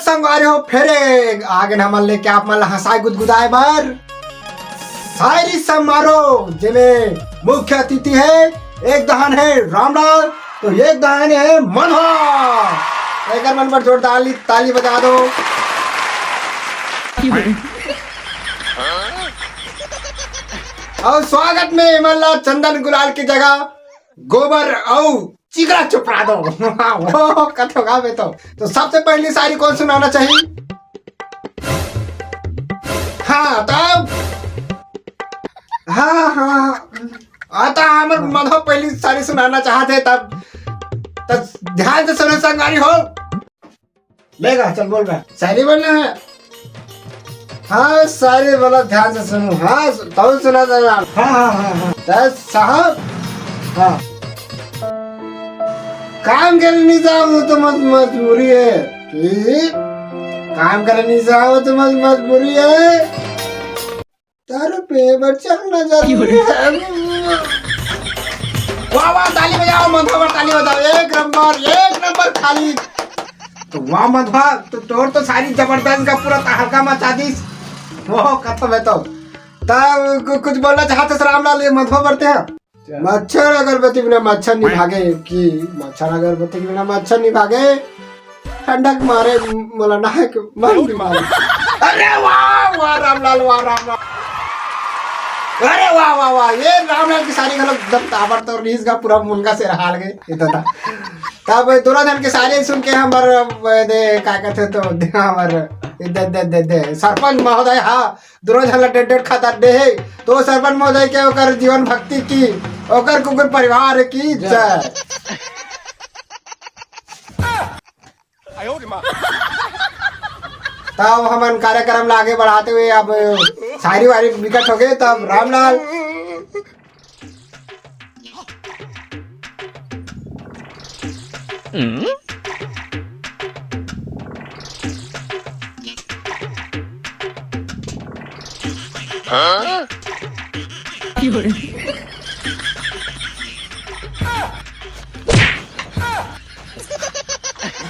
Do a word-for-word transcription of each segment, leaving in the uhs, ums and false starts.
संगवारी हो, फेर एक आगे हमन लेके आप मन ला हंसाए गुदगुदाए बर शायरी समारोह, जेमे मुख्य अतिथि है, एक दहान है रामलाल, तो एक दहान है मधवा। एकर मन पर जोरदार ली-, ताली बजा दो। और स्वागत में एमन ला चंदन गुलाल की जगह गोबर अउ चिकरा चुपरा दो। वो कथो गावे तो। तो सबसे पहली शायरी कौन सुनाना चाहिए? हाँ, तब। हाँ, हाँ, हाँ। आता हमर मधो पहली शायरी सुनाना चाहत हे, तब, तब ध्यान से सुनो संगवारी हो। लेगा, चल बोल रहा। शायरी बोलना है। हाँ, शायरी बोला, ध्यान से सुनो। हाँ, तब सुना था यार। हाँ, हाँ, हाँ, हाँ। दस साहब। हाँ। काम करे नहीं जाओ, वो तो मज-, मजबूरी है। कि काम करे नहीं जाओ, वो तो मज-, मजबूरी है। दारू पे बच्चा ना जाती है। वाह, वाह, ताली बजाओ, मधवा बर ताली बजाओ। एक नंबर, एक नंबर खाली। तो वाह मधवा, तो तोर तो शायरी जबरदस्त गा, पूरा तहलका मचा दिस। ओहो, खत्म है तो। तब कु-, कुछ बोलना चाहते सर रामलाल, ये मधवा बर ते? मच्छर अगरबत्ती बिना मच्छर नहीं भागे, कि मच्छर अगरबत्ती के बिना मच्छर नहीं भागे। ठंडक मारे मोला नहाए के मन नहीं मारे। अरे वाह, वाह रामलाल, वाह रामलाल। अरे वाह, वाह, वाह, ये रामलाल की शायरी घलो एकदम ताबड़तोड़ रहिस गा, पूरा मुनगा से रहाल गे, इतना। तब दोनों झन के शायरी सुन के हमर, ए, दे, का कहते तो, दे, हमर, ए, दे, दे, दे, दे, सरपंच महोदय, हाँ, दोनों झन ला डेढ़ डेढ़ खाता दे हे, तो सरपंच महोदय के ओकर जीवन भक्ति की, ओकर कुकुर परिवार की जय। जय। तब हमन कार्यक्रम ला आगे बढ़ाते हुए अब शायरी वायरी बिकट हो गए, तब रामलाल।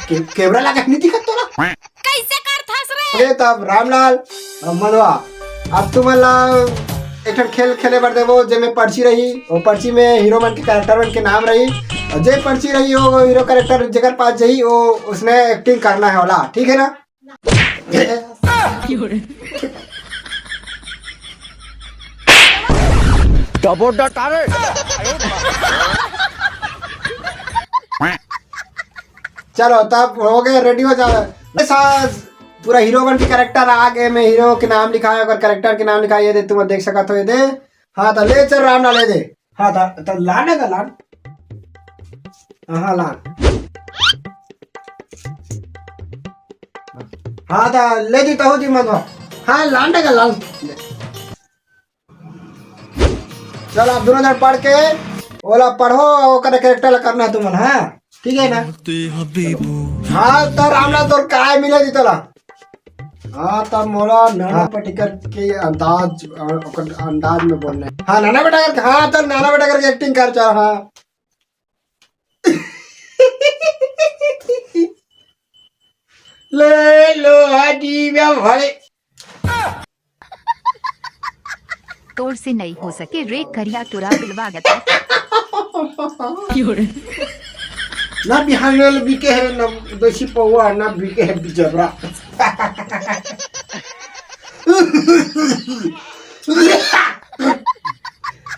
के-, कैमरा लगा नहीं दिखत तोला। कैसे करथस रे? ए, तब रामलाल, अब मनवा, अब तुमन ला एक ठन खेल खेले बर देबो, जेमे पर्ची रही, वो पर्ची में हीरो मन के कैरेक्टर मन के नाम रही, और जे पर्ची रही, वो हीरो कैरेक्टर जेकर पास जही, वो उसने एक्टिंग करना है वाला, ठीक है ना? डबो डटारे। चलो, तब हो गए, रेडी हो जाओ। बस आज पूरा हीरो बन के कैरेक्टर आ गए, में हीरो के नाम लिखा है, अगर कैरेक्टर के नाम लिखा है, ये दे, तुम देख सकत हो, ये दे। हाँ, तो ले चल रामलाल, ले दे। हाँ, तो, तो लाने का लान। हाँ, लान। हाँ, तो ले दी, तहु जी मत। हाँ, लाने का लान। चल, आप दोनों जन पढ़ के ओला पढ़ो, ओकर कैरेक्टर ला करना है तुमन, हाँ? ठीक है ना? हाँ, तो रामलाल तोर काय मिले जी तोला? हाँ, तब मोला नाना हाँ। पटेकर के अंदाज, अ, ओकर अंदाज में बोलना है। हाँ, नाना पटेकर, हाँ, तो नाना पटेकर के एक्टिंग कर, चल, हाँ। ले लो, हटी बे भाई। तोर से नहीं हो सके रे करिया, तोरा पिलवा गता। ना बिहान ल बिके है, ना देसी पौवा, ना बिके है बिजबरा।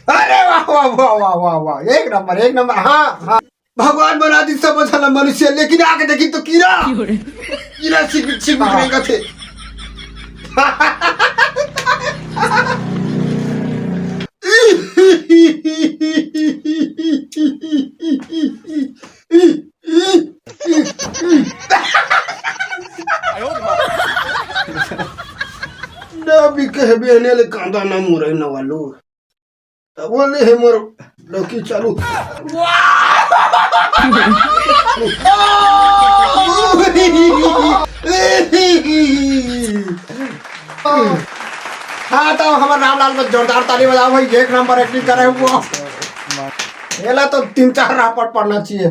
अरे वाह, वाह, वाह, एक नंबर, एक नंबर। हाँ, हाँ। भगवान बना दी सब झन ला मनुष्य, लेकिन आके देखी तो कीड़ा। कीड़ा छिक छिक हाँ। रहेगा थे। ना भी कहबे ने ले कांदा ना मुरई ना आलू। तब बोले हे मोर लौकी चालू। हाँ, तो हमर रामलाल में जोरदार ताली बजाओ भाई, एक नंबर एक्टिंग करे हुआ। एला तो तीन चार रापट पड़ना चाहिए।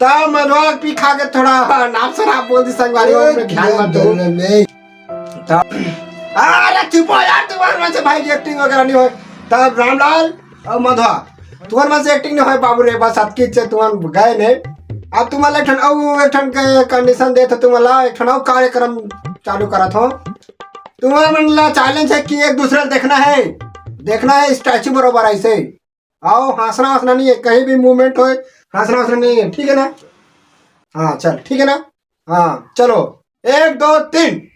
तब मधुआ पी खा के थोड़ा नाप सराप बोल दी संगवारी हो, ध्यान मत दो। अरे चुप हो यार, तुम्हारे मन से भाई एक्टिंग वगैरह नहीं हो। तब रामलाल और मधुआ, तुम्हारे मन से एक्टिंग नहीं हो बाबू रे, बस अतकी से तुम्हारे गए नहीं। अब तुम्हारे एक ठन अउ एक ठन के कंडीशन दे तो तुम्हारा एक ठन अउ कार्यक्रम चालू करत हो। तुम्हारे मन ला चैलेंज है कि एक दूसरे को देखना है, देखना है स्टैचू बरोबर ऐसे। आओ, हंसना हंसना नहीं है, कहीं भी मूवमेंट होए, हंसना हंसना नहीं है, ठीक है ना? हाँ चल, ठीक है ना? हाँ चलो, एक दो तीन।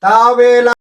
तावेला